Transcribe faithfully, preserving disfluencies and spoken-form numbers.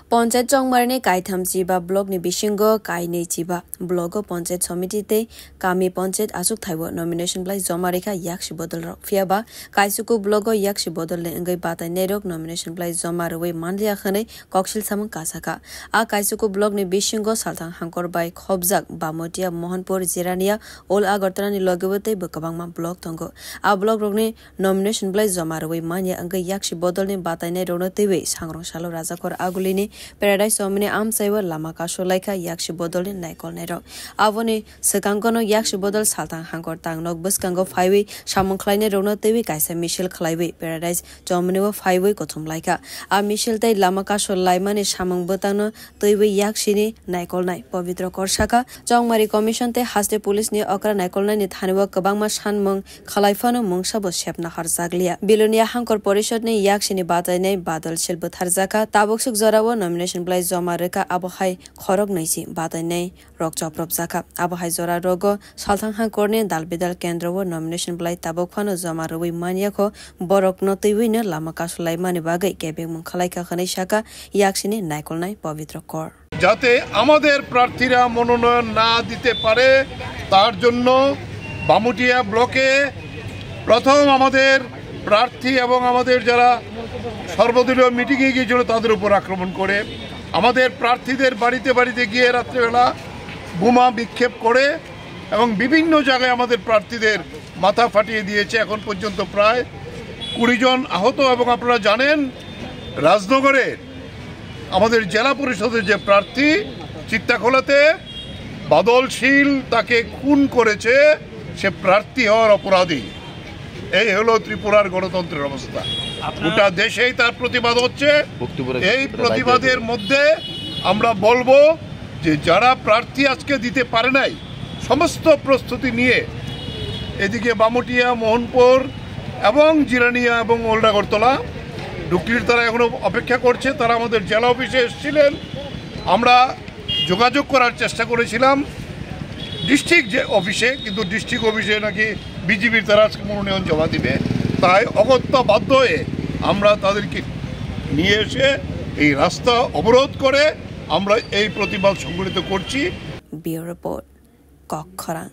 Ponchayat Chongmarini kaitham chiba block ni bisingo kainwi chiba block o ponchayat somiti tei kami ponchayat achuk thaibo nomination bwlai joma rikha yaksi bodol rok. Phiya ba Kaisuku block o yaksi bodol ni wngwi batainai rok nomination bwlai joma rwui manliya hwnwi koksil samung kasakha. A Kaisuku block ni bisingo salthang hangkor bai khobjak Bamotia, Mohanpur, Jirania, Old Agartala ni logebo teibo kwbangma block tongo. A block rokni nomination bwlai joma rwui manya wngwi yaksi bodolni batainai rokno twiwi sangrong salo Rajakhor Agulini Paradise Chomini amchaiwi lama kasu laikha yaksi bodolni naikolnai rok. Aboni swkangono yaksi bodol salthang hangkor tang nok bwskango phaiwi samung khlainai rokno twiwi kaisa misil khlaiwi Paradise Chomini o phaiwi kuthum laikha. A misil tei lama kasu laimani samung bwtangno twiwi yaksini naikolnai Pabitra Kor sakha, Chongmari Commission tei haste police ni okra naikolnaini thani o kwbangma sanmung khalai phano mungsa bo sepna harjakliya. Bilonia Hangkor Porishod ni yaksini batainai Badal Sil bwtharjakha, tabuksuk jora o nomination bwlai joma rwkha, abo hai khorok nwi si batainai rok chopropjakha. Abo hai jora rogo salthang hangkorni dal bidal kendro o nomination bwlai tabuk phano joma rwui manyakho, borokno twiwino lama kasulaimani bagwi kebengmung khalaikha hwnwi sakha yaksini naikolnai Pabitra Kor. যাতে আমাদের প্রার্থীরা মনোনয়ন না দিতে পারে, তার জন্য বামুটিয়া ব্লকে প্রথম আমাদের প্রার্থী এবং আমাদের যারা সর্বদলীয় মিটিংয়ে গিয়েছিল তাদের উপর আক্রমণ করে, আমাদের প্রার্থীদের বাড়িতে বাড়িতে গিয়ে রাত্রেবেলা বোমা বিক্ষেপ করে এবং বিভিন্ন জায়গায় আমাদের প্রার্থীদের মাথা ফাটিয়ে দিয়েছে। এখন পর্যন্ত প্রায় কুড়ি জন আহত এবং আপনারা জানেন রাজনগরের আমাদের জেলা পরিষদের যে প্রার্থী চিত্তাখোলাতে বাদল শীল তাকে খুন করেছে, সে প্রার্থী হওয়ার অপরাধী। এই হলো ত্রিপুরার গণতন্ত্রের অবস্থা। গোটা দেশেই তার প্রতিবাদ হচ্ছে। এই প্রতিবাদের মধ্যে আমরা বলবো যে যারা প্রার্থী আজকে দিতে পারে নাই, সমস্ত প্রস্তুতি নিয়ে এদিকে বামুটিয়া, মোহনপুর এবং জিরানিয়া এবং ওল্ড আগরতলা ডুকলির তারা এখনো অপেক্ষা করছে। তারা আমাদের জেলা অফিসে এসেছিলেন, আমরা যোগাযোগ করার চেষ্টা করেছিলাম ডিস্ট্রিক্ট যে অফিসে, কিন্তু ডিস্ট্রিক্ট অফিসে নাকি বিজেপির তারা আজকে মনোনয়ন জমা দিবে। তাই অগত্যা বাধ্য হয়ে আমরা তাদেরকে নিয়ে এসে এই রাস্তা অবরোধ করে আমরা এই প্রতিবাদ সংগঠিত করছি। Bureau Report, Kokkhorang.